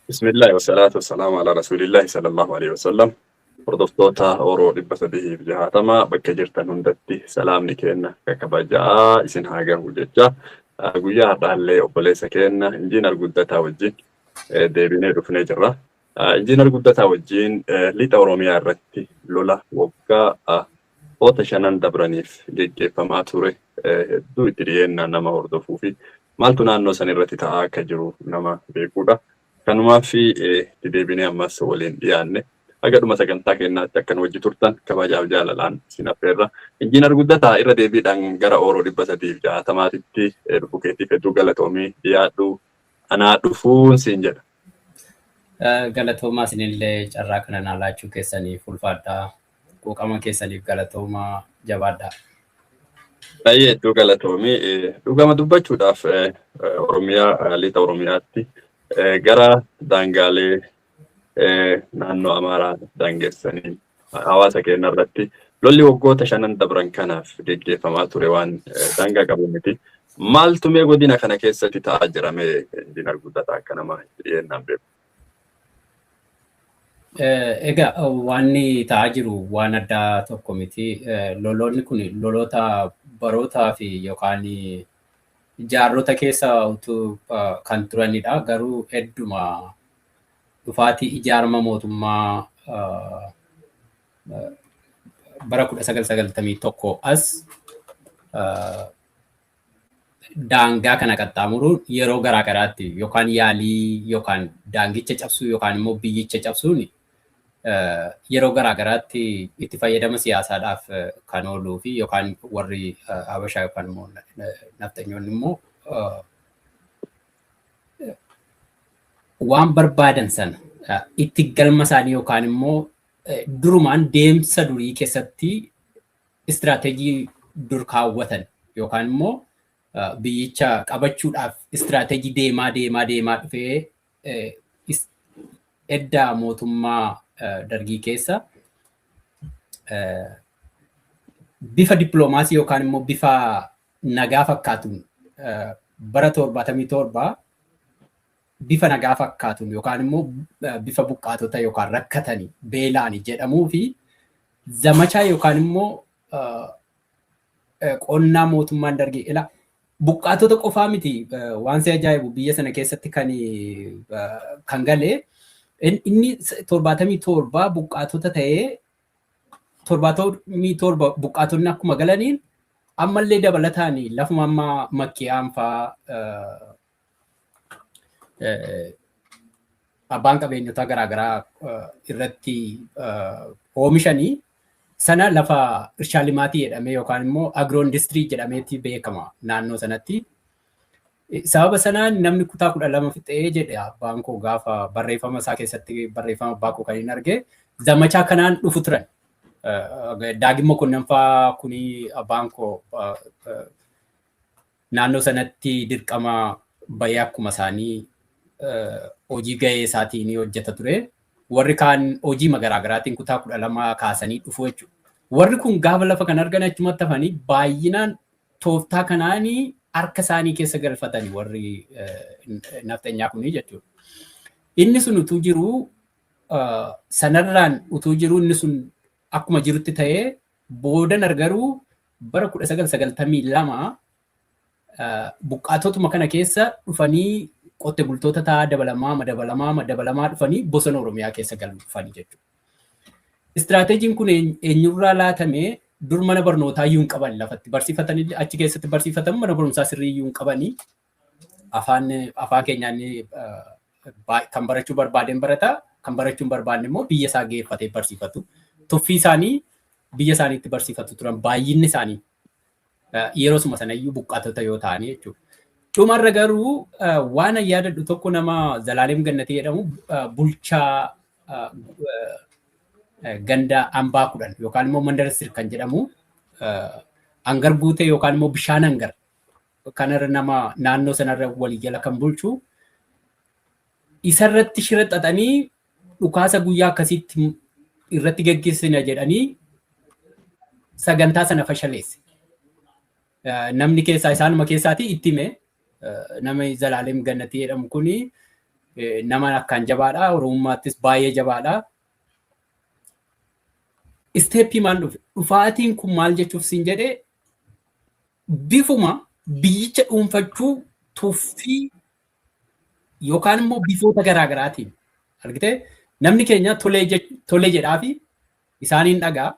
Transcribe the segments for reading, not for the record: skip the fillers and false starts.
Bismillahi wasalaatu wasalaamu ala rasuulillahi sallallahu alaihi wasallam. Hordoftoota Oromoo 360 bakka jirtan hundatti salaamni kenna kabajaa isin haa gahu jecha, guyyaa har'aallee obboleessa kenna Injiinar Guddataa wajjin deebinee dhufnee jirra. Injiinar Guddataa wajjin lixa Oromiyaa irratti lola waggaa oota shanan dabraniif geggeeffamaa ture hedduu itti dhiyeennaan nama hordofuu fi maaltu naannoo san irratti ta'aa akka jiru nama beekuudha. Kanumaaf itti deebinee ammas waliin dhiyaanne, haga dhuma sagantaa keenyaatti akka nu wajji turtan kabajaaf jaalalaan isin affeerra. Injiinar Guddataa, irra deebiidhaan gara Ooroo 360tti dhufu keetiif hedduu galatoomii, dhiyaadhu, anaa dhufuun siin jedha. Galatoomaa, isinillee carraa kana naa laachuu keessaniif ulfaadhaa. Quuqama keessaniif galatoomaa, jabaadhaa. Baay'ee hedduu galatoomii. Dhugama dubbachuudhaaf, Oromiyaa, lixa Oromiyaatti gara daangaalee naannoo Amaaraa daangessanii hawaasa keenya irratti lolli waggoota shanan dabran kanaaf geggeeffamaa ture waan daangaa qabu miti. Maaltu mee godina kana keessatti ta'aa jira mee, Injiinar Guddataa, akka nama dhiyeennaan beeku? Egaa, wanni ta'aa jiru waan addaa tokko miti. Loloonni kun loloota barootaa fi yookaan jaarrota keessa utuu kan turanidha. Garuu hedduma dhufaatii ijaarama mootummaa bara 1991 as daangaa kana qaxxaamuruun yeroo garaa garaatti yookaan yaalii yookaan daangicha cabsuu yookaan immoo biyyicha cabsuun yeroo garaa garaatti itti fayyadama siyaasaadhaaf kan ooluu fi yookaan warri Habashaa yookaan immoo nafxanyoonni immoo waan barbaadan sana itti galma isaanii yookaan immoo durumaan deemsa durii keessatti istiraateejii dur kaawwatan yookaan immoo biyyicha qabachuudhaaf istiraateejii deemaa deemaa deemaa dhufee edda mootummaa Dargii keessa bifa dippiloomaasii yookaan immoo bifa nagaa fakkaatuun bara 77 bifa nagaa fakkaatuun yookaan immoo bifa buqqaatota yookaan rakkatanii beelaani jedhamuu fi zamachaa yookaan immoo qonnaa mootummaan Dargii ila buqqaatota qofaa miti. Waan si ajaa'ibu, biyya sana keessatti kan galee inni 77 buqqaatota ta'ee, 77 buqqaatonni akkuma galaniin ammallee dabalataan lafuma amma makkiyaan faa abbaan qabeenyotaa garaagaraa irratti oomishanii sana lafa irshaa limaatii jedhamee yookaan immoo agro industry jedhameeti beekama naannoo sanatti. Sababa sanaan namni kutaa 12 fixee jedhe abbaan koo gaafa barreeffama isaa keessatti, barreeffama abbaa koo kan hin arge, zamachaa kanaan dhufu turan. Daagim Mokonnon faa kuni, abbaan koo naannoo sanatti dirqama bahee akkuma isaanii hojii gahee isaatiin hojjeta ture. Warri kaan hojii garaagaraatiin kutaa 12 kaasanii dhufu jechuudha. Warri kun gaafa lafa kan argan achumatti hafanii baay'inaan tooftaa kanaanii harka isaanii keessa galfatanii warri nafxanyaa kunii jechuudha. Inni sun utuu jiruu, sanarraan utuu jiruu, inni sun akkuma jirutti ta'ee, boodan garuu bara 1992 buqqaatotuma kana keessa dhufanii qote bultoota ta'aa dabalamaa dabalamaa dabalamaa dhufanii bosona Oromiyaa keessa galuu dhufanii jechuudha. Istiraateejiin kun eenyurraa laatame? Dur mana barnootaa iyyuu hin qaban, lafatti barsiifatanii achi keessatti barsiifatan, mana barumsaa sirrii iyyuu hin qabanii. Afaan keenyaan kan barachuu barbaadeen barata, kan barachuu hin barbaanne immoo biyya isaa geeffatee barsiifatu. Tuffii isaanii biyya isaaniitti barsiifatu turan baay'inni isaanii yeroo suma sanayyuu buqqaatota yoo ta'anii jechuudha. Dhumarra garuu waan an yaadadhu tokko, nama Zalaalem Gannatee jedhamu, bulchaa ganda Ambaa 10 yookaan immoo Mandara Sir kan jedhamu, Angar Guutee yookaan immoo Bishaan Angar kanarra nama naannoo sanarra waliigala kan bulchu, isarratti shira xaxanii dhukaasa guyyaa akkasiitti irratti geggeessina jedhanii sagantaa sana fashaleesse. Namni keessaa isaanuma keessaatii itti hime, nama Zalaalem Gannatii jedhamu kuni Nama akkaan jabaadha. Oromummaattis baay'ee jabaadha. Step maal dhufe? Dhufaatiin kun maal jechuuf siin jedhee, bifuma biyyicha dhuunfachuu tuffii yookaan immoo bifoota garaagaraatiin argitee, namni keenya tolee jedhaa fi isaaniin dhagaa.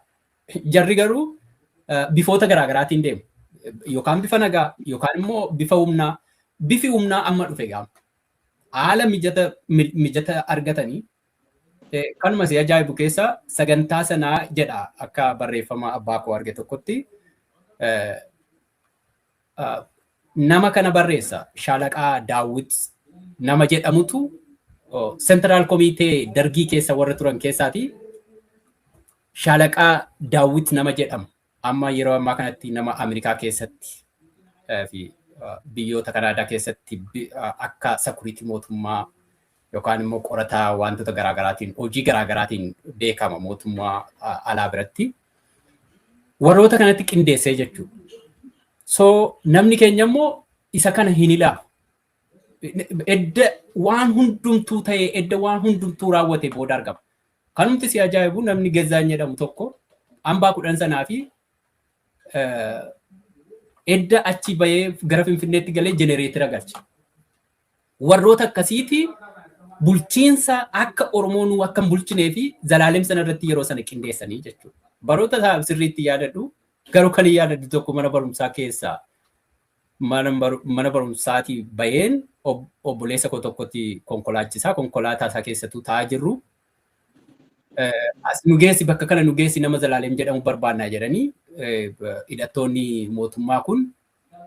Jarri garuu bifoota garaagaraatiin deemu, yookaan bifa nagaa yookaan immoo bifa humnaa. Bifi humnaa amma dhufe gaama haala mijata argatanii. Kanuma si ajaa'ibu keessa sagantaa sanaa jedha, akka barreeffama abbaa koo arge tokkotti nama kana barreessa, Shaalaqaa Daawwit nama jedhamutu Central Komitee Dargii keessa warra turan keessaati. Shaalaqaa Daawwit nama jedhamu amma yeroo ammaa kanatti nama Ameerikaa keessatti fi biyyoota Kanaadaa keessatti akka security mootummaa yookaan immoo qorataa wantoota garaagaraatiin, hojii garaagaraatiin beekama mootummaa alaa biratti. Warroota kanatti qindeessee jechuudha. So namni keenya immoo isa kana hin ilaalu. Edda waan hundumtuu ta'ee, edda waan hundumtuu raawwate booda argama. Kanumti si ajaa'ibu, namni Gezzaan jedhamu tokko hambaa 10 sanaa fi edda achi bahee gara Finfinneetti galee jenereetira galche. Warroota akkasiiti bulchiinsa akka Oromoon akka hin bulchinee fi Zalaalem sana irratti yeroo sana qindeessanii jechuudha. Baroota isaa sirriitti yaadadhu, garuu kan hin yaadadhu tokko, mana barumsaa keessaa, mana barumsaatii baheen obboleessa koo tokkotti konkolaachisaa, konkolaataa isaa keessattuu taa'aa jirru. As nu geessi, bakka kana nu geessi, nama Zalaalem jedhamu barbaannaa jedhanii hidhattoonni mootummaa kun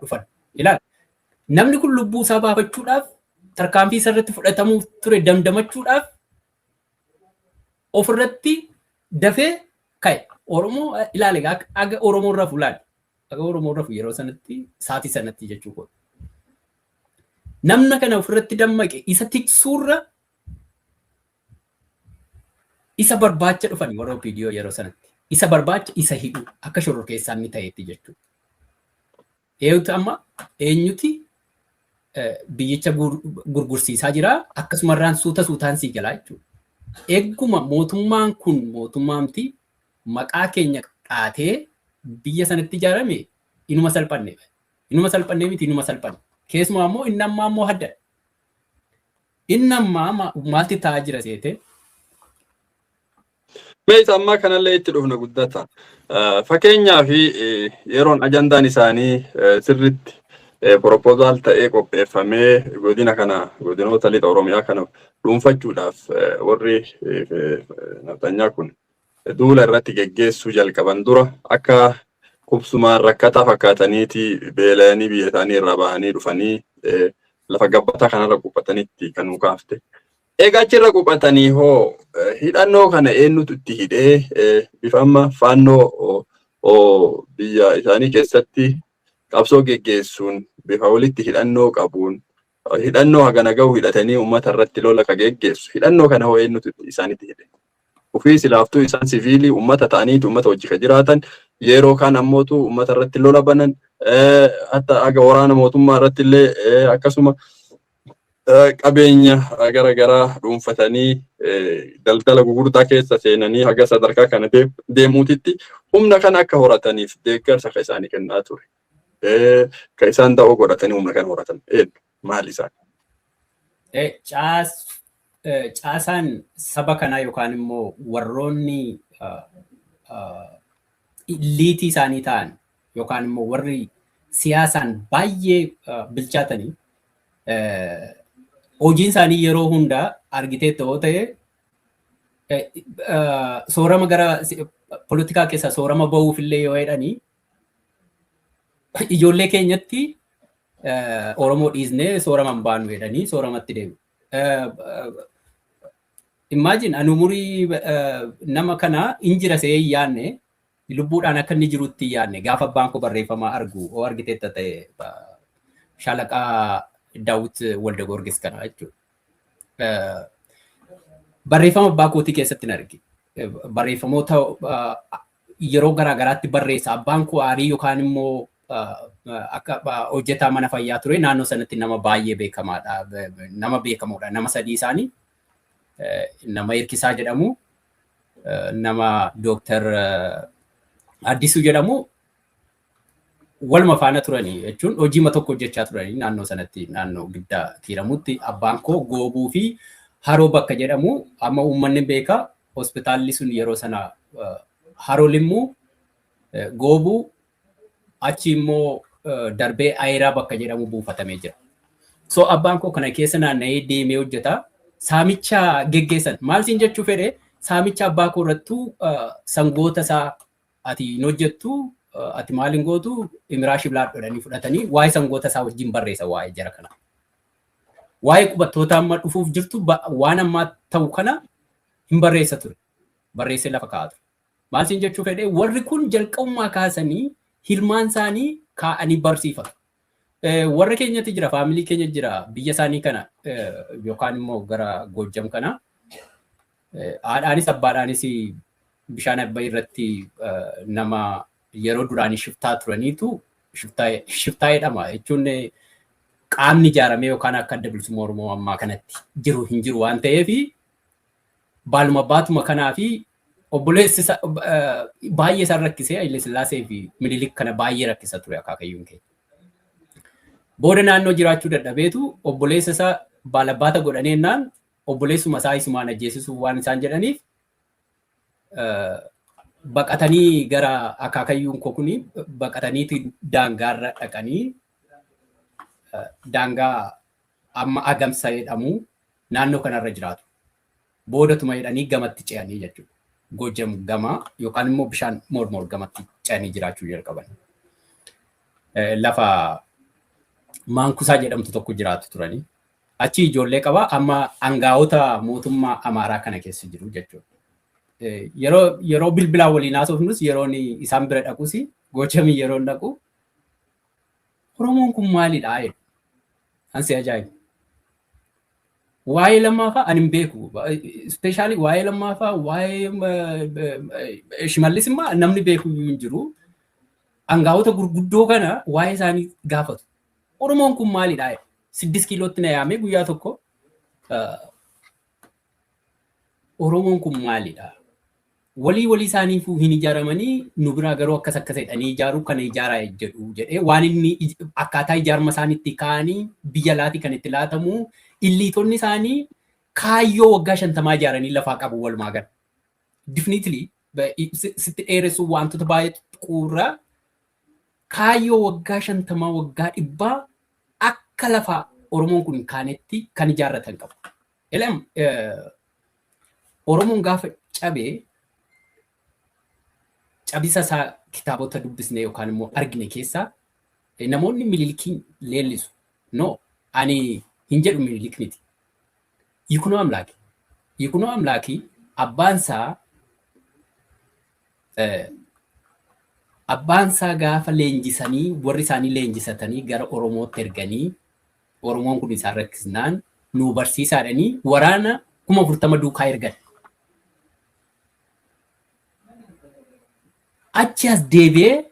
dhufan. Ilaal, namni kun lubbuu isaa baafachuudhaaf, tarkaanfii isarratti fudhatamuuf ture damdamachuudhaaf ofirratti dafee ka'e. Oromoo ilaale, aga Oromoo irra ilaali. Aga Oromoo irra yeroo sanatti, saatii sanatti jechuu. Namna kana ofirratti dammaqe isa tiksuurra isa barbaacha dhufan warra OPDO yeroo sanatti. Isa barbaacha, isa hidhu, akka shororkeessaa inni ta'etti jechuudha. Eenyutu amma, eenyuti biyyicha gurgursiisaa jira? Akkasumarraan suuta suutaan sii galaa jechuudha. Egguma mootummaan kun, mootummaamti maqaa keenya dhaatee biyya sanatti ijaarame, inuma salphanne. Inuma salphanne miti, inuma salphanne. Keessumaa immoo inni ammaa immoo hadda. Inni ammaa maalti ta'aa jira seete? Mee isa ammaa kanallee itti dhufna, guddata. Fakkeenyaaf, yeroon ajandaan isaanii sirritti proposal ta'ee qopheeffamee godina kana, godinoota lixa Oromiyaa kana dhuunfachuudhaaf warri nafxanyaa kun duula irratti geggeessuu jalqaban dura, akka qubsumaan rakkataa fakkaataniiti beela'anii biyya isaanii irraa bahanii dhufanii lafa gabbataa kanarra quphatanitti kan nu kaafte. Egaa achirra quphatanii hoo hidhannoo kana eenyutu itti hidhee, bifa amma faannoo biyya isaanii keessatti qabsoo geggeessuun, bifa walitti hidhannoo qabuun, hidhannoo hagana gahu hidhatanii uummata irratti lola ka geggeessu, hidhannoo kana hoo eenyutu isaanitti hidhe? Ofii silaaftuu isaan siviilii uummata ta'aniitu uummata wajji ka jiraatan, yeroo kaan ammootu uummata irratti lola banan, hatta aga waraana mootummaa irratti illee akkasuma qabeenya gara garaa dhuunfatanii daldala gugurdaa keessa seenanii haga sadarkaa kana deemuutitti humna kana akka horataniif deeggarsa ka isaanii kennaa ture. Ka isaan da'oo godhatanii humna kana horatan maal isaan? Caasaan saba kanaa yookaan immoo warroonni liitii isaanii ta'an yookaan immoo warri siyaasaan baay'ee bilchaatanii, hojiin isaanii yeroo hundaa argitee ta'oo ta'e, soorama gara polotikaa keessaa soorama bahuuf illee yoo jedhanii, ijoollee keenyatti Oromoo dhiisnee soorama hin baanu jedhanii sooramatti deemu. Imagine, ani umurii nama kana in jira se'ee hin yaadne, lubbuudhaan akka inni jirutti hin yaadne. Gaafa abbaan koo barreeffama argu oo argiteetta ta'e, Shaalaqaa Daawit Walda Goorgis kana jechuudha. Barreeffama abbaa kootii keessatti hin arge. Barreeffamoota yeroo garaa garaatti barreessa. Abbaan koo aarii yookaan immoo Akka hojjetaa mana fayyaa ture, naannoo sanatti nama baay'ee beekamaadha. Nama beekamoodha. Nama sadii isaanii, nama Hirkisaa jedhamu, nama Dooktar Addisuu jedhamu, waluma faana turanii jechuun hojiima tokko hojjechaa turanii naannoo sanatti, naannoo Giddaa Kiiramutti. Abbaan koo Goobuu fi Haroo bakka jedhamu, amma uummanni beeka, hospitaalli sun yeroo sana Haroo Limmuu, Goobuu, achi immoo darbee Ayiraa bakka jedhamu buufatamee jira. So abbaan koo kana keessa naanna'ee deemee hojjeta. Saamicha geggeessan maal siin jechuu fedhe, saamicha abbaa koo irrattuu sangoota isaa ati hin hojjettu, ati maal hin gootu, imiraa shiblaa godhanii fudhatanii waa'ee sangoota isaa wajjin barreessa waa'ee jara kana. Waa'ee qubattoota amma dhufuuf jirtu, waan ammaa ta'u kana hin barreessa ture. Barreessee lafa kaa'aa ture. Maal siin jechuu fedhe, warri kun jalqabummaa kaasanii hilmaan isaanii kaa'anii barsiifatu. Warra keenyatti jira, family keenya jira, biyya isaanii kana yookaan immoo gara Goojjam kana. Haadhaanis abbaadhaanis bishaan Abbaay irratti nama yeroo duraanii shiftaa turaniitu, shiftaa jedhama jechuun qaamni ijaaramee yookaan akka Adda Bilisummaa Oromoo ammaa kanatti jiru hin jiru waan ta'eef, baaluma baatuma kanaa fi obboleessi baay'ee isaan rakkisee, Haile Sillaasee fi Minilik kana baay'ee rakkisa ture akaakayyuun keenya. Booda naannoo jiraachuu dadhabeetu obboleessa isaa baalabbaata godhaneennaan, obboleessuma isaa isumaan ajjeesisuuf waan isaan jedhaniif, baqatanii gara akaakayyuun koo kuni baqataniiti daangaarra dhaqanii, daangaa amma Agamsa jedhamu naannoo kanarra jiraatu. Boodatuma jedhanii gamatti ce'anii jechuudha. Gojjam gama yookaan immoo bishaan Mormor gamatti ce'anii jiraachuu jalqaban. Lafa Maankusaa jedhamtu tokko jiraatu turanii. Achi ijoollee qaba, amma aangaa'ota mootummaa Amaaraa kana keessa jiru jechuudha. Yeroo bilbilaan waliin haasofnus, yeroon isaan bira dhaqus, Gojjamii yeroon dhaqu, "Oromoon kun maalidha?" jedhu. Ansi ajaa'iba. Waa'ee Lammaafaa ani hin beeku. Especially waa'ee Lammaafaa, waa'ee Shimallis immoo namni beeku hin jiru. Aangaa'ota gurguddoo kana waa'ee isaanii gaafatu. "Oromoon kun maalidha?" 6 kiilootti na yaamee guyyaa tokko, "Oromoon kun maalidha? Walii walii isaaniifuu hin ijaaramanii, nu biraa garuu akkas akkas jedhanii ijaaruu kana ijaaraa jedhu," jedhee, waan inni akkaataa ijaarma isaaniitti kaa'anii biyya laatii kan itti laatamu, illiitonni isaanii kaayyoo waggaa 50 ijaaranii lafaa qabu walumaa gala. Definitely sitti dheeressuu wantoota baay'ee quurraa, kaayyoo waggaa 50, waggaa 100 akka lafa Oromoon kun kaanetti kan ijaarratan qabu. Elam Oromoon gaafa cabee, cabisa isaa kitaabota dubbisne yookaan immoo argine keessaa, namoonni Minilikiin leellisu. No, ani hin jedhu, Minilik miti. Yikunoo Amlaaki. Yikunoo Amlaaki abbaan isaa gaafa leenjisanii, warri isaanii leenjisatanii gara Oromootti erganii, Oromoon kun isaan rakkisnaan nuu barsiisaadhanii waraana 40,000 duukaa ergan. Achi as deebi'ee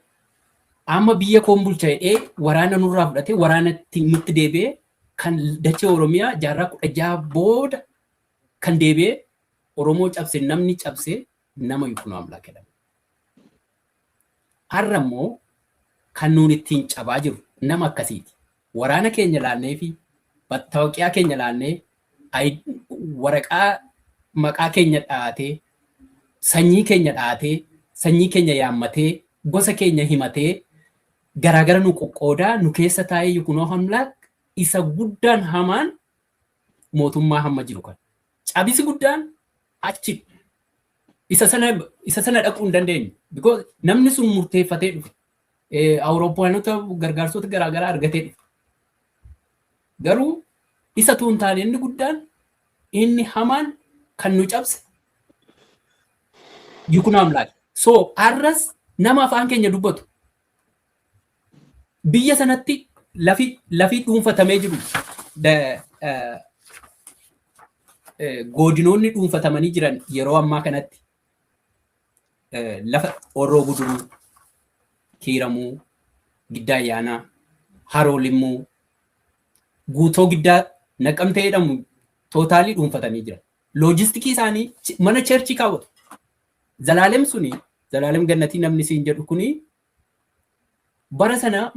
amma biyya koon bulcha jedhee waraana nurraa fudhatee waraanatti nutti deebi'ee, kan dachee Oromiyaa jaarraa 16 booda kan deebi'ee Oromoo cabse, namni cabse nama Yikunoo Amlaak jedhama. Har'a immoo kan nuun ittiin cabaa jiru nama akkasiiti. Waraana keenya laannee fi mattaawoqiyaa keenya laannee, waraqaa maqaa keenya dhahatee, sanyii keenya dhahatee, sanyii keenya yaammatee, gosa keenya himatee, garaagara nu qoqqoodaa nu keessa taa'ee, Yikunoo Amlaak isa guddaan hamaan mootummaa hamma jiru kan. Cabisi guddaan achi isa sana dhaquu hin dandeenyu. Because namni sun murteeffatee dhufe. Awurooppaanota gargaarsota garaagaraa argatee dhufe. Garuu isa tuun taane, inni guddaan, inni hamaan kan nu cabse Yikunoo Amlaak. So arras nama afaan keenya dubbatu biyya sanatti lafi dhuunfatamee jiru, godinoonni dhuunfatamanii jiran yeroo ammaa kanatti lafa Horroo Guduruu, Kiiramuu, Giddaa Ayyaanaa, Haroo Limmuu, Guutoo Giddaa Naqamtee jedhamu totally dhuunfatanii jiran. Loojistikii isaanii mana church kaawwatu. Zalaalem suni, Zalaalem Gannatii namni siin jedhu kuni, bara sana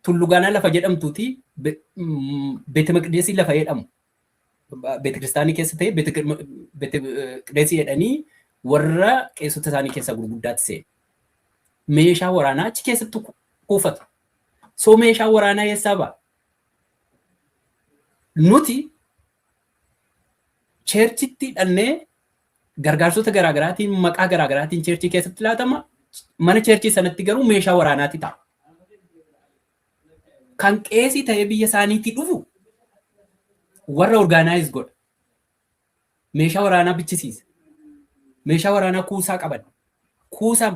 Tullugaanaa lafa jedhamtuuti Beete Maqdesii lafa jedhamu. Beete Kiristaanii keessa ta'e, Beete Maqdesii jedhanii warra qeessota isaanii keessaa gurguddaatti seenu. Meeshaa waraanaa achi keessatti kuufatu. So meeshaa waraanaa eessaa ba'a? Nuti churchitti hidhannee gargaarsota garaagaraatiin, maqaa garaagaraatiin church keessatti laatama. Mana church sanatti garuu meeshaa waraanaati ta'a. Kan qeesii ta'ee biyya isaaniitti dhufu warra organize godha. Meeshaa waraanaa bichisiisa. Meeshaa waraanaa kuusaa qaban. Kuusaa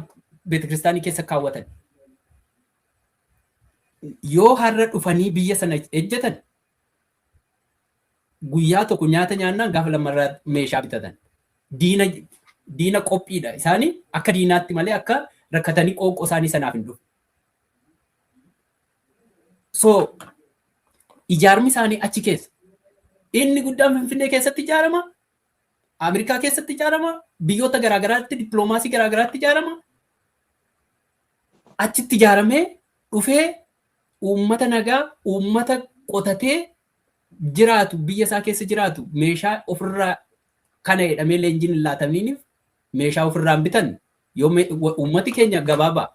beetakiristaanii keessa kaawwatan. Yoo har'a dhufanii biyya sana ejjetan, guyyaa tokko nyaata nyaannaan gaafa lamarraa meeshaa bitatan. Diina qophiidha. Isaanii akka diinaatti malee akka rakkatanii qooqoo isaanii sanaaf hin dhufu. So ijaarmi isaanii achi keessa. Inni guddaan Finfinnee keessatti ijaarama. Ameerikaa keessatti ijaarama. Biyyoota garaagaraatti dippiloomaasii garaagaraatti ijaarama. Achitti ijaaramee dhufee uummata nagaa, uummata qotatee jiraatu, biyya isaa keessa jiraatu, meeshaa ofirraa kana jedhamee leenjiin hin laataminiif meeshaa ofirraa hin bitan. Yoo uummati keenya gabaabaa,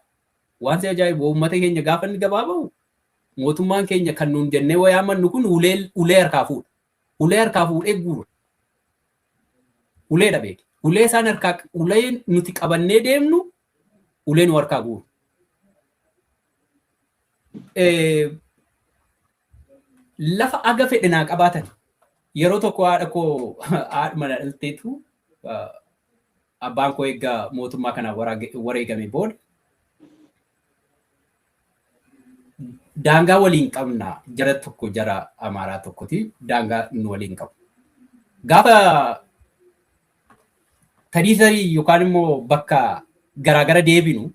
waan si ajaa'ibu, uummata keenya gaafa inni gabaa bahu, mootummaan keenya kan nuun jennee wayaa mannu kun ulee harkaa fuudha. Ulee harkaa fuudhee guura. Uleedha beeki. Ulee isaan harkaa, ulee nuti qabannee deemnu, ulee nu harkaa guuru. Lafa aga fedhe naa qabaatan. Yeroo tokko haadha koo, haadhuma na dhalteetu, abbaan koo eeggaa mootummaa kanaaf wareegame booda, daangaa waliin qabna jara tokko, jara Amaaraa tokkoti daangaa nu waliin qabu. Gaafa tarii tarii yookaan immoo bakka garaagara deebinu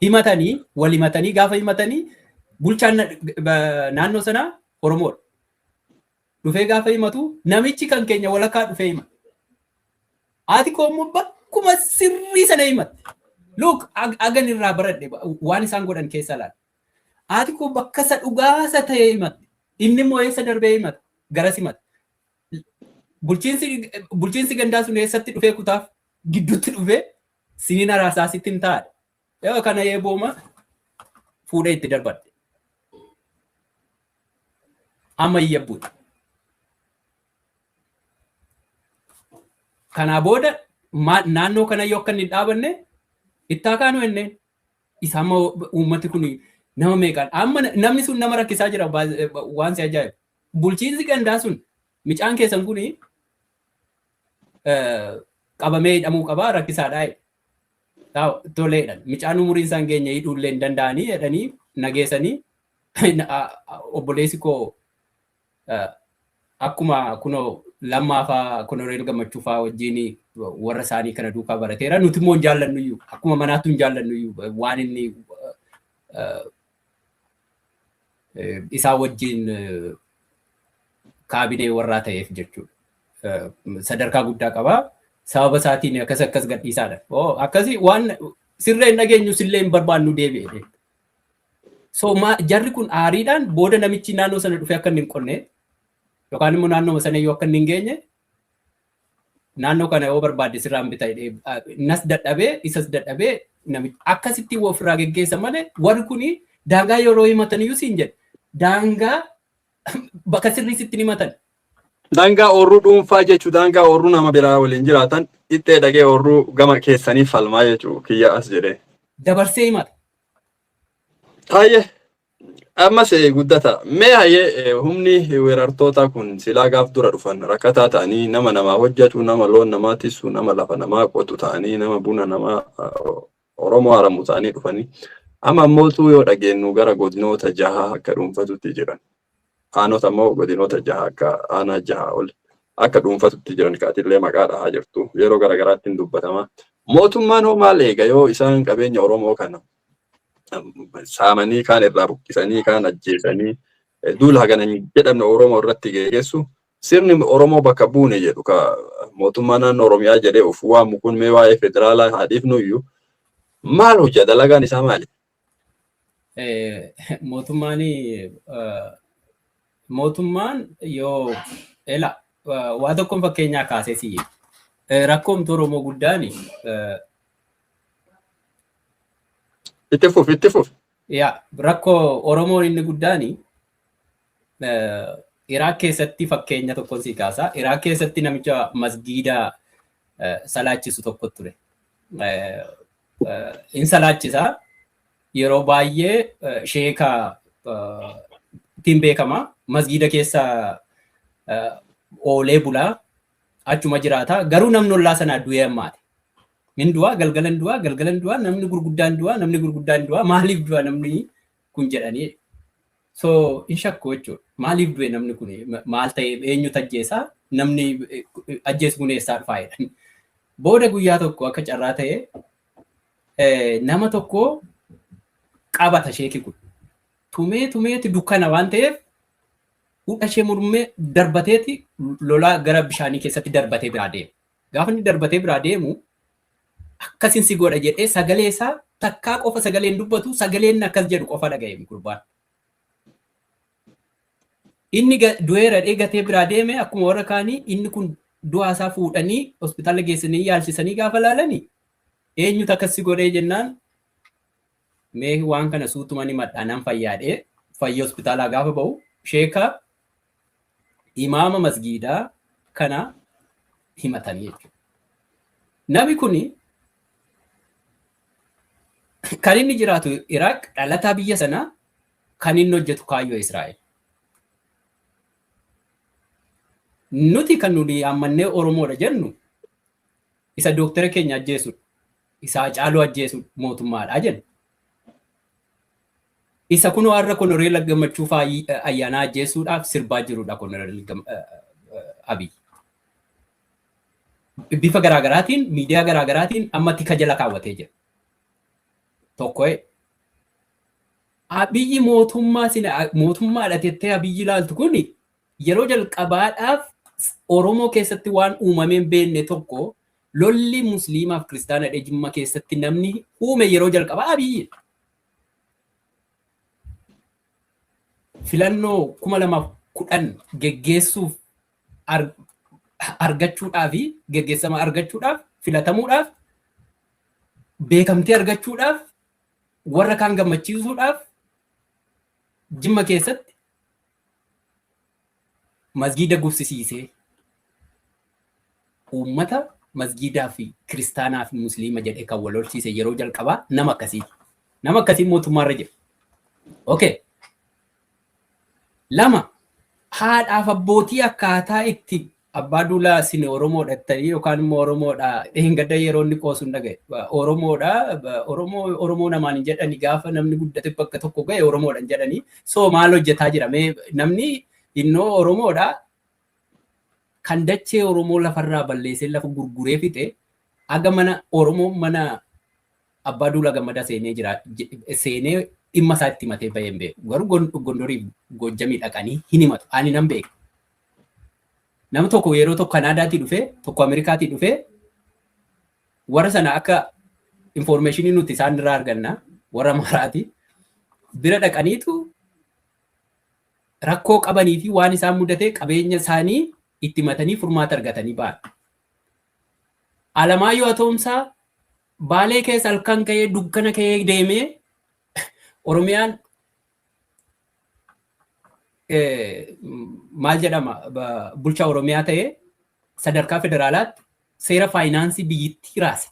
himatanii, wal himatanii, gaafa himatanii bulchaan naannoo sanaa Oromoodha. Dhufee gaafa himatu namichi kan keenya walakkaa dhufee hima. Haati koo immoo bakkuma sirrii sana himatte. Look, agan irraa baradhe waan isaan godhan keessa laala. Haati koo bakka isa dhugaasa ta'e himatte. Inni immoo eessa darbee himata? Garas himata. Bulchiinsi gandaa sun eessatti dhufee kutaaf gidduutti dhufee siniin araasaa sitti hin taa'adha. Yoo kana eebooma fuudhee itti darbadhe. Amma iyyabbuudha. Kanaa booda naannoo kana yoo akka inni hin dhaabanne ittaa kaanu jenneen. Isa amma uummati kun nama meeqaan amma namni sun nama rakkisaa jira, waan si ajaa'ibu. Bulchiinsi gandaa sun micaan keessan kun qabamee hidhamuu qabaa, rakkisaadhaa jedhe. Toleedhaan micaan umuriin isaan geenye hidhuullee hin danda'anii jedhanii nageessanii, obboleessi koo akkuma kunoo Lammaa fa'aa, Koloneel Gammachuu fa'aa wajjin warra isaanii kana duukaa barateera. Nuti immoo hin jaallannu iyyuu, akkuma manaattu hin jaallannu iyyuu, waan inni isaa wajjin kaabinee warraa ta'eef jechuudha. Sadarkaa guddaa qabaa. Sababa isaatiin akkas akkas gadhiisaadha. Akkasii waan sirree hin dhageenyu, sillee hin barbaannu deebi'e. So jarri kun aariidhaan booda namichi naannoo sana dhufee akka inni hin qonne yookaan immoo naannoo sana yoo akka inni hin geenye, naannoo kana yoo barbaadde sirraan bita jedhee, nas dadhabee isas dadhabee, namichi akkasitti ofirraa geggeessa malee, warri kuni daangaa yeroo himatan iyyuu siin jedhe, daangaa bakka sirrii sitti himatan. Daangaa oorruu dhuunfaa jechuun daangaa oorruu nama biraa waliin jiraatan ittee dhaqee oorruu gama keessanii falmaa jechuu kiyya as jedhee. Dabarsee himata. Hayyee, ammas guddata. Mee hayyee, humni weerartoota kun silaa gaaf dura dhufan rakkataa ta'anii, nama namaa hojjetu, nama loon namaa tissu, nama lafa namaa qotu ta'anii, nama buna namaa Oromoo haramu ta'anii dhufanii. Amma ammootu yoo dhageenyu gara godinoota jaha akka dhuunfatutti jiran. Aanota immoo godinoota jaha, akka aanaa jaha ol akka dhuunfatutti jiran kaatillee maqaa dhahaa jirtu. Yeroo garaagaraatti hin dubbatama. Mootummaan hoo maal eega yoo isaan qabeenya Oromoo kana Saamanii, kaan irraa buqqisanii, kaan ajjeesanii, duula hagana hin jedhamne Oromoo irratti geggeessu. Sirni Oromoo bakka buune jedhu, ka mootummaa naannoo Oromiyaa jedhee of waamu kun, mee waa'ee federaalaa haa dhiifnu iyyuu, maal hojjeta? Dalagaan isaa maali? Mootummaan yoo ela waa tokkoon fakkeenyaa kaasee si rakkoomtu Oromoo guddaan Itti fufi, itti fufi. Yaa, rakkoo Oromoon inni guddaan Iraaq keessatti fakkeenya tokkoon si kaasa. Iraaq keessatti namicha masgiida salaachisu tokko ture. In salaachisa, yeroo baay'ee sheeka ittiin beekama. Masgiida keessa oolee bulaa, achuma jiraata. Garuu namni ollaa sanaa du'ee ammaati. Min du'aa, galgalan du'aa, galgalan du'aa, namni gurguddaan du'aa, namni gurguddaan du'aa, maaliif du'a namni kun jedhanii. So in shakku jechuudha. Maaliif du'e namni kun, maal ta'e, eenyutu ajjeesaa, namni ajjeesu kun eessaa dhufaa jedhan. Booda guyyaa tokko akka carraa ta'e nama tokko qabata sheeki kun. Tumee tumeeti, dukkana waan ta'eef, hudha ishee mormee darbateeti lolaa gara bishaanii keessatti darbatee biraa deema. Gaafa inni darbatee biraa deemu, akkasin si godha jedhee sagalee isaa takkaa qofa sagaleen dubbatu, sagaleen akkas jedhu qofa dhaga'e gurbaan. Inni du'eera gatee biraa deeme. Akkuma warra kaanii inni kun du'aa isaa fuudhanii hospitaala geessanii yaalchisanii, gaafa laalanii eenyutu akkas si godhee jennaan, mee waan kana suutuma ni madhaa, fayyaadhee fayya hospitaalaa gaafa ba'u, sheeka imaama masgiidaa kana himatanii jechuudha. Namni kuni kan inni jiraatu Iraaq, dhalataa biyya sanaa, kan inni hojjetu kaayyoo Israa'el. Nuti kan nuti ammannee Oromoodha jennu isa dooktara keenya ajjeesudha. Isa Hacaaluu ajjeesudha mootummaadha jenna. Isa kunoo har'a Koloneel Gammachuu Ayyaanaa ajjeesuudhaaf sirbaa jirudha Koloneel Abiy. Bifa garaagaraatiin, miidiyaa garaagaraatiin amma tika jala kaawwatee jira. Tokko, Abiyyi mootummaa mootummaadha jettee Abiyyi ilaaltu kun, yeroo jalqabaadhaaf Oromoo keessatti waan uumamee hin beekne tokko, lolli Musliimaaf Kiristaana Jimma keessatti namni uume yeroo jalqabaa Abiyyi. Filannoo 2010 geggeessuuf argachuudhaaf, geggeessama argachuudhaaf, filatamuudhaaf, beekamtii argachuudhaaf, warra kaan gammachiisuudhaaf Jimma keessatti masgiida gubsisiisee, uummata masgiidaa fi kiristaanaa fi musliima jedhee kan wal horsiise yeroo jalqabaa nama akkasiiti. Nama akkasii mootummaarra jira. Okay. Lama, haadhaaf abbootii akkaataa itti Abbaa Duulaa isin Oromoodha jettanii yookaan immoo Oromoodha, dheengadda yeroo inni qoosu hin dhagaye. Oromoodha, Oromoo Oromoo namaan hin jedhani, gaafa namni guddate bakka tokko gahe Oromoodha hin jedhani. So maal hojjetaa jira mee namni innoo Oromoodha, kan dachee Oromoo lafarraa balleessee, lafa gurguree fixe, aga mana Oromoo, mana Abbaa Duulaa Gammadaa seenee jira, seenee dhimma isaa itti himatee bahee hin beeku. Garuu Gondoriif Gojjamii dhaqanii hin himatu. Ani nan beeka. Nama tokko yeroo tokko Kanaadaatii dhufee, tokko Ameerikaatii dhufee, warra sana akka information nuti isaan irraa arganna, warra Amaaraati bira dhaqaniitu rakkoo qabanii fi waan isaan mudate, qabeenya isaanii itti himatanii furmaata argatanii ba'an. Alamaayyoo Atoomsaa Baalee keessa halkan ka'ee, dukkana ka'ee deemee, Oromiyaan maal jedhama, bulchaa Oromiyaa ta'ee sadarkaa federaalaatti seera faayinaansii biyyittii raase.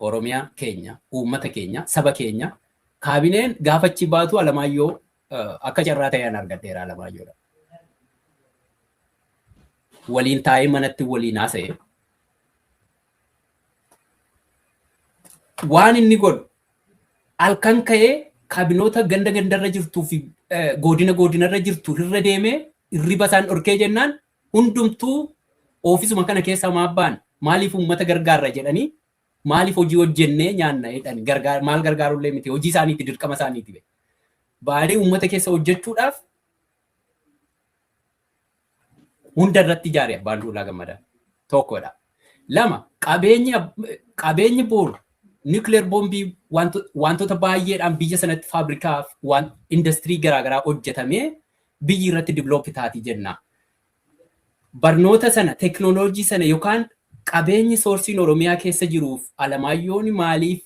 Oromiyaa keenya, uummata keenya, saba keenya kaabineen gaafachi baatu Alamaayyoo akka carraa ta'een argadheera Alamaayyoodha. Waliin taa'ee manatti waliin haasa'e. Waan inni godhu, halkan ka'ee kaabinoota ganda gandarra jirtuu fi godina godinarra jirtu irra deemee hirriba isaan dhorkee jennaan, hundumtuu oofisuma kana keessaa maaf ba'an, maaliif uummata gargaarra jedhanii Maaliif hojii hojjennee nyaanna jedhan? Gargaar maal gargaarullee miti, hojii isaaniiti, dirqama isaaniiti. Ba'anii uummata keessa hojjechuudhaaf hunda irratti ijaare Abbaan Duulaa Gammadaa. Tokkodha. Lama, qabeenyi boru nuclear boombii, wantoota baay'eedhaan biyya sanatti faabrikaa waan industirii garaagaraa hojjetamee biyyi irratti develop taati jenna. Barnoota sana, teknooloojii sana yookaan qabeenyi sourceiin Oromiyaa keessa jiruuf Alamaayyoon maaliif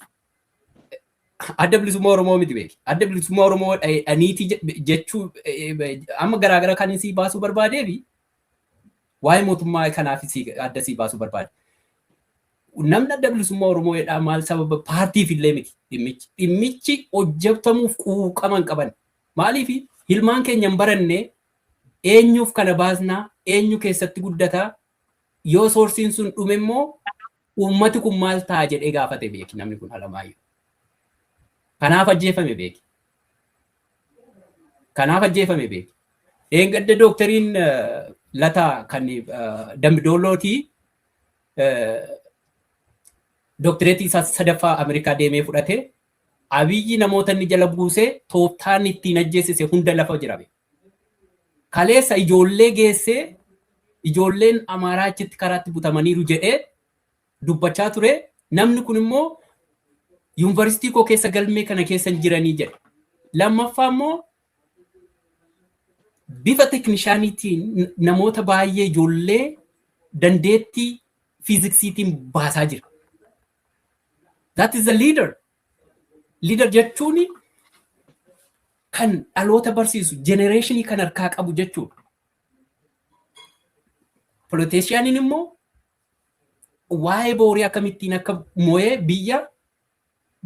Adda Bilisummaa Oromoo miti beeki. Adda Bilisummaa Oromoo dhaniitii jechuu amma garaagara kan isii baasuu barbaadeefi waa'ee mootummaa kanaaf adda sii baasuu barbaade. Namni Adda Bilisummaa Oromoo jedhaa maal sababa paartiif illee miti dhimmichi. Dhimmichi hojjetamuuf quuqama hin qaban. Maaliif hilmaan keenya hin baranne? Eenyuuf kana baasnaa? Eenyu keessatti guddataa? Yoo sourceiin sun dhume immoo uummati kun maal ta'a jedhee gaafate beeki namni kun Alamaayyoo. Kanaaf ajjeefame beeki. Kanaaf ajjeefame beeki. Eengadda dooktariin Lataa kan Dambidoolootii dooktireetii isaa sadaffaa Ameerikaa deemee fudhate, Abiyyi namoota inni jala buusee tooftaan ittiin ajjeesise hunda lafa jira. Kaleessa ijoollee geessee ijoolleen Amaaraa achitti karaatti butamaniiru jedhee dubbachaa ture. Namni kun immoo yuunivarsiitii koo keessa galmee kana keessa hin jiranii jedhe. Lammaffaa immoo bifa technicianiitiin namoota baay'ee ijoollee dandeettii fiiziksiitiin baasaa jira. That is the leader. Leader jechuun kan dhaloota barsiisu, generationii kan harkaa qabu jechuudha. Politicianiin immoo waa'ee boorii akkamittiin akka mo'ee biyya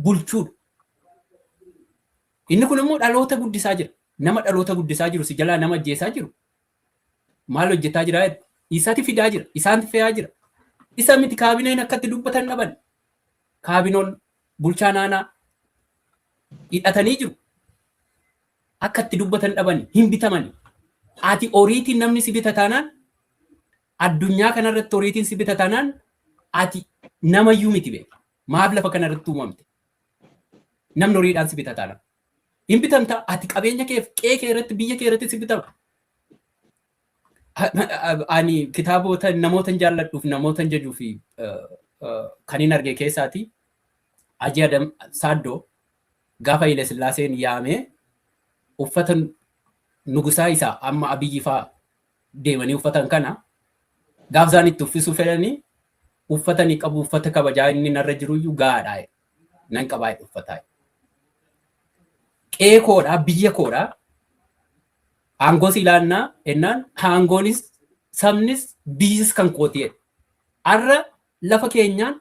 bulchuudha. Inni kun immoo dhaloota guddisaa jira. Nama dhaloota guddisaa jiru si jalaa nama ajjeesaa jiru. Maal hojjetaa jira? Isatti fidaa jira. Isaanti fe'aa jira. Isa miti, kaabineen akkatti dubbatan dhaban. Kaabinoon bulchaa naanaa hidhatanii jiru. Akka itti dubbatan dhaban, hin bitamani. Ati horiitiin namni si bita taanaan, addunyaa kanarratti horiitiin si bita taanaan, ati namayyuu miti beeka. Maaf lafa kanarratti uumamte? Namni horiidhaan si bita taanaan. Hin bitamta, ati qabeenya kee, qe'ee kee irratti, biyya kee irratti si bitama. Ani kitaabota namoota jaalladhuuf, namoota jajuu fi kan hin arge keessaati Hajii Adam Saaddoo gaafa Haile Sillaaseen yaamee uffata nugusaa isaa amma Abiyyi faa deemanii uffatan kana gaaf isaan itti uffisuu fedhanii, uffata ni qabu, uffata kabajaa inni narra jiruyyuu gahaadha, nan qabaa uffataa. Qe'ee koodhaa, biyya koodhaa, aangoo si ilaannaa ennaan, aangoonis sabnis biyyis kan kooti jedhe. Har'a lafa keenyaan,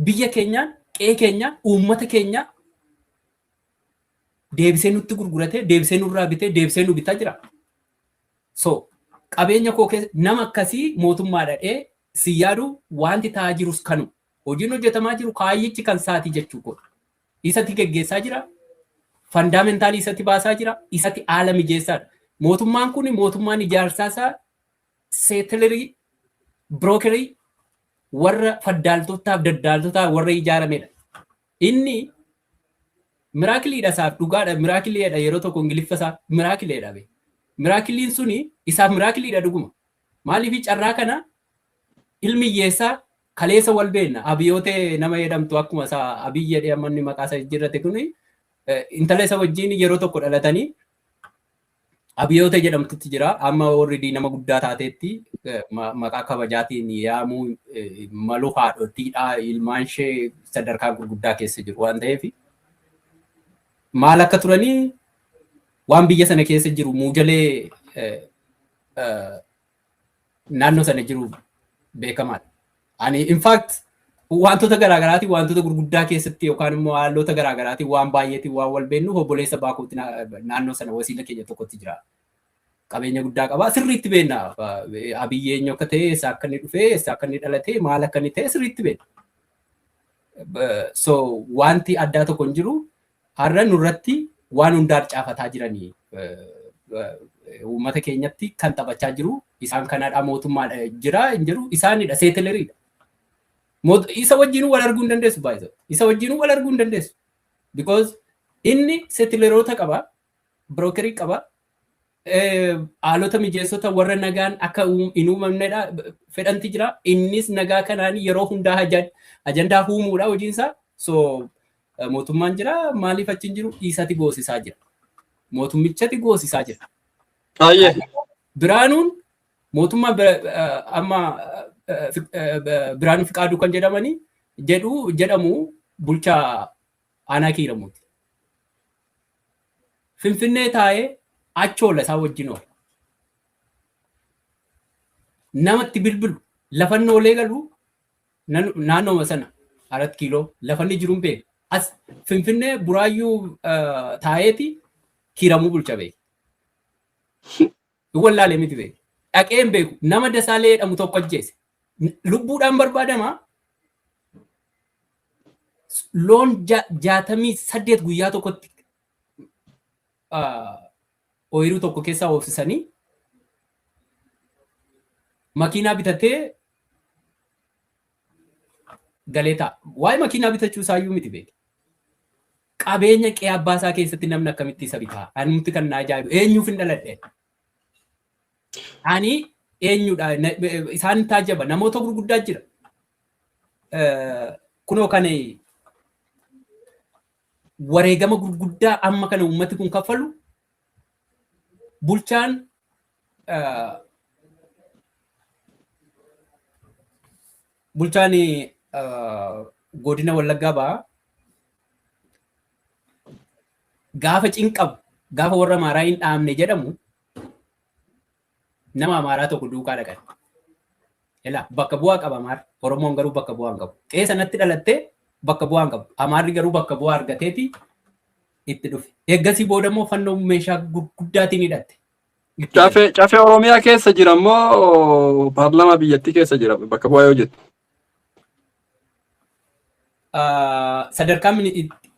biyya keenyaan, qe'ee keenyaan, uummata keenyaan deebisee nutti gurguratee, deebisee nurraa bitee, deebisee nu bitaa jira. So qabeenya koo keessa nama akkasii mootummaa dhadhee si yaadu, wanti ta'aa jirus kanu hojiin hojjetamaa jiru kaayyichi kan saatii jechuu koodha. Isatti geggeessaa jira. Fundamentalii isatti baasaa jira. Isatti haala mijeessaadha. Mootummaan kun mootummaan ijaarsaa isaa settlerii, brokerii, warra faddaaltotaaf daddaaltotaa warra ijaaramedha. Inni miracleiidha isaaf, dhugaadha, miracleiidha. Yeroo tokko Ingiliffa isaa miracleiidha be. Miracleiin suni isaaf miracleiidha dhuguma. Maaliif carraa kana ilmi hiyyeessaa kaleessa wal beekna, Abiyootee nama jedhamtu, akkuma isaa Abiy jedhee amma inni maqaa isaa jijjiirrate kuni, intala isa wajjin yeroo tokko dhalatanii Abiyootee jedhamtutti jira. Amma warri nama guddaa taateetti maqaa kabajaatiin yaamuu malu, haadhotiidha, ilmaan ishee sadarkaa gurguddaa keessa jiru waan ta'eef, maal akka turanii waan biyya sana keessa jiru, muujalee naannoo sana jiru beekamaadha. Ani in fact wantoota garaagaraatiin, wantoota gurguddaa keessatti yookaan immoo haalota garaagaraatiin waan baay'eetiin waan wal beennuuf, obboleessa baakootti naannoo sana wasiila keenya tokkotti jira. Qabeenya guddaa qaba. Sirriitti beekna. Abiyyi eenyu akka ta'e, eessa akka inni dhufe, eessa akka inni dhalate, maal akka inni ta'e sirriitti beekna. So wanti addaa tokko hin jiru. Har'a nurratti waan hundaa caafataa jiranii uummata keenyatti kan taphachaa jiru isaan kanadha. Mootummaadha jira hin jiru, isaanidha, settleriidha. Isa wajjinuu wal arguu hin dandeessu baay'ee. Isa wajjinuu wal arguu hin dandeessu. Because inni settleroota qaba, brokerii qaba, haalota mijeessota warra nagaan akka hin uumamnedha fedhanti jira. Innis nagaa kanaan yeroo hundaa ajandaa uumuudha hojiinsaa. So mootummaan jira, maaliif achi hin jiru? Isatti goosisaa jira. Mootummichatti goosisaa jira. Biraanuun mootummaa amma Biraanuu Fiqaaduu kan jedhamanii jedhamu bulchaa aanaa Kiiramuuti. Finfinnee taa'ee achoola isaa wajjin oola. Namatti bilbilu, lafanni oolee galu naannooma sana 4 kiiloo lafanni jiruun beeka. As Finfinnee Buraayyuu taa'eeti Kiiramuu bulcha beeka. Wallaalee miti beeka. Dhaqee hin beeku. Nama Dasaalee jedhamu tokko ajjeese. Lubbuudhaan barbaadama. Loon 68 guyyaa tokkotti ooyiruu tokko keessaa oofsisanii, makiinaa bitatee galee ta'a. Waa'ee makiinaa bitachuu isaayyuu miti beeki. Qabeenya qe'ee abbaa isaa keessatti namni akkamitti isa bitaa? Anumti kan na ajaa'ibu, eenyuuf hin dhaladhe? Ani eenyudha? Isaan taajjaba, namoota gurguddaa jira. Kunoo kan wareegama gurguddaa amma kana uummati kun kaffalu, bulchaan godina Wallaggaa Bahaa gaafa cinqabu, gaafa warra Amaaraa hin dhaabne jedhamu, nama Amaaraa tokko duukaa dhaqan. Elaa, bakka bu'aa qaba Amaarri. Oromoon garuu bakka bu'aa hin qabu. Qe'ee sanatti dhalattee bakka bu'aa hin qabu. Amaarri garuu bakka bu'aa argateeti itti dhufe. Eeggasii booda immoo fannoo meeshaa gurguddaatiin hidhatte. Cafee Oromiyaa keessa jira immoo paarlaamaa biyyattii keessa jira bakka bu'aa yoo jettu? Sadarkaa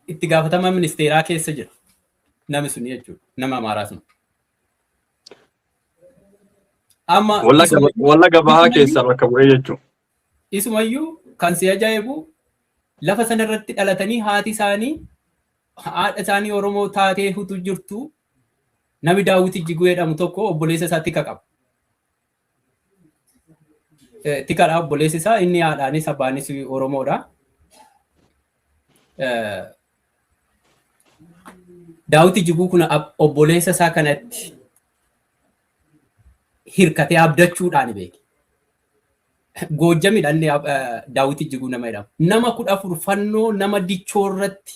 itti gaafatamaa ministeeraa keessa jira. Namni sun jechuudha. Nama Amaaraa sun. Amma Wallaga Bahaa keessaa bakka bu'ee jechuudha. Isumayyuu kan si ajaa'ibu, lafa sanarratti dhalatanii, haati isaanii haadha isaanii Oromoo taatee hutu jirtu, nami Daawit Ijjiguu jedhamu tokko obboleessa isaa tika qaba. Tikadha obboleessi isaa, inni haadhaanis abbaanis Oromoodha. Daawit Ijjiguu kun obboleessa isaa kanatti hirkatee abdachuudhaan beeki. Goojjamidha inni Daawit Ijjiguu nama jedhamu. Nama 14 fannoo nama dichoo irratti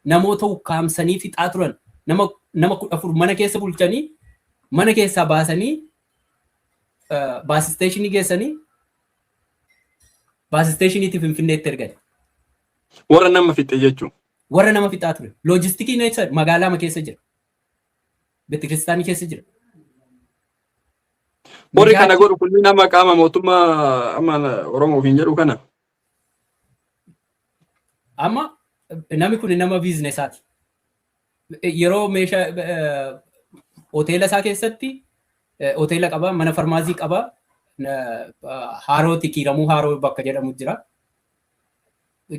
namoota ukkaamsanii fixaa turan, nama 14 mana keessa bulchanii, mana keessaa baasanii bus stationii geessanii, bus stationiitti Finfinneetti ergan. Warra nama fixe jechuun. Warra nama fixaa ture. Loojistikii magaalaa keessa jira. Beetikiristaanii keessa jira. Warri kana godhu kunniin nama qaama mootummaa amma Oromoof hin jedhu kana. Amma namni kun nama businessaati. Yeroo meeshaa hoteela isaa keessatti, hoteela qaba, mana farmaasii qaba, Haarooti, Kiiramuu Haaroo bakka jedhamu jira.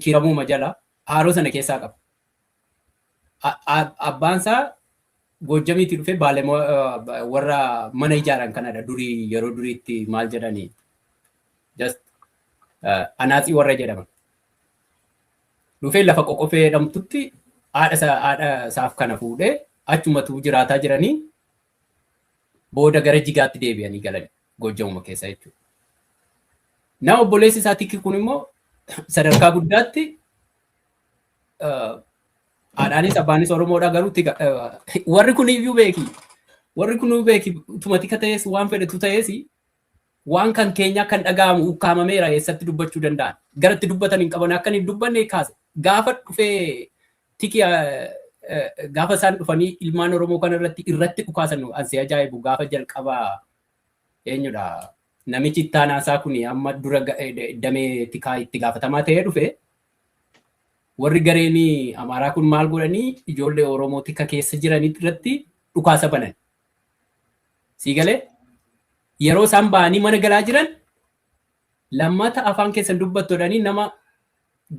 Kiiramuu majala haaroo sana keessaa qaba. Abbaan isaa Goojjamiitii dhufee baalemoo warra mana ijaaran kanadha, durii yeroo duriitti maal jedhanii, just anaatsii warra jedhaman. Dhufee lafa Qoqofee jedhamtutti haadha isaaf kana fuudhee achumatu jiraataa jiranii, booda gara Jigaatti deebi'anii galan, Goojjamuma keessa jechuudha. Nama obboleessi isaa tikki kun immoo sadarkaa guddaatti haadhaanis abbaanis Oromoodha, garuu warri kun iyyuu beeki. Warri kun beeki, utuma tika ta'es, waan fedhetu ta'es, waan kan keenya kan dhaga'amu ukkaamameera, eessatti dubbachuu danda'an. Garatti dubbatan hin qaban, akka hin dubbanne kaase. Gaafa dhufee tiki, gaafa isaan dhufanii ilmaan Oromoo kana irratti dhukaasan, ansee ajaa'ibu, gaafa jalqabaa eenyudha, namichi ittaanaa isaa kun amma dura damee tikaa itti gaafatamaa ta'ee dhufe, warri gareen Amaaraa kun maal godhanii, ijoollee Oromoo tika keessa jiran irratti dhukaasa banan. Sii galee, yeroo isaan ba'anii mana galaa jiran Lammata afaan keessan dubbattu jedhanii nama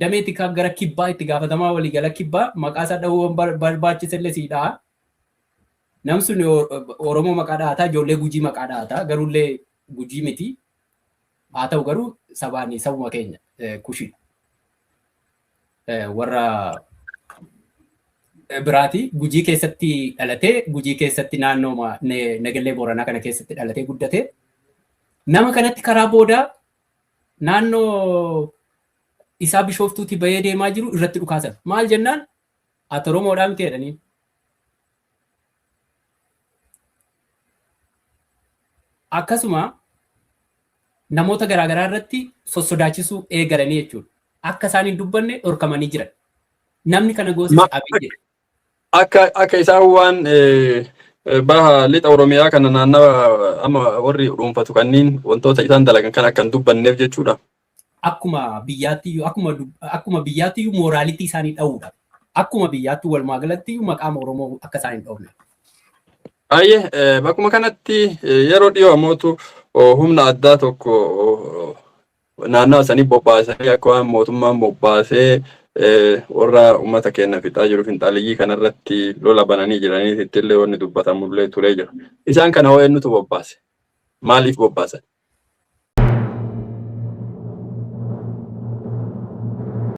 damee tikaa gara kibbaa itti gaafatamaa waliigala kibbaa maqaa isaa dhahuu barbaachisellee sii dhaha. Nam sun Oromoo maqaa dhahataa, ijoollee Gujii maqaa dhahataa, garuullee Gujii miti. Haa ta'u garuu sabaan sabuma keenya Kushidha. Warra biraati Gujii keessatti dhalatee, Gujii keessatti naannoo Nagallee Booranaa kana keessatti dhalatee guddatee, nama kanatti karaa boodaa naannoo isaa Bishooftuutti bahee deemaa jiru irratti dhukaasan. Maal jennaan, ati Oromoodhaa miti jedhanii. Akkasuma namoota garaagaraa irratti sossodaachisuu eegalanii jechuudha. Akka isaan hin dubbanne dhorkamanii jiran. Namni kana goosise Abiyyi. Akka isaan waan baha lixa Oromiyaa kana naannawa amma warri dhuunfatu kanneen wantoota isaan dalagan kan akka hin dubbanneef jechuudha. Akkuma biyyaatti akkuma biyyaatti morality isaanii dha'uudha. Akkuma biyyaatti walumaa galatti maqaa Oromoo akka isaan hin dhoofne. Ayyee, bakkuma kanatti yeroo dhiyoo ammootu humna addaa tokko naannawa sanii bobbaasanii, akka waan mootummaan bobbaasee warra uummata keenya fixaa jiru finxaaliyyii kanarratti lola bananii jiranii illee wanni dubbatamullee turee jira. Isaan kana hoo eenyutu bobbaase? Maaliif bobbaasan?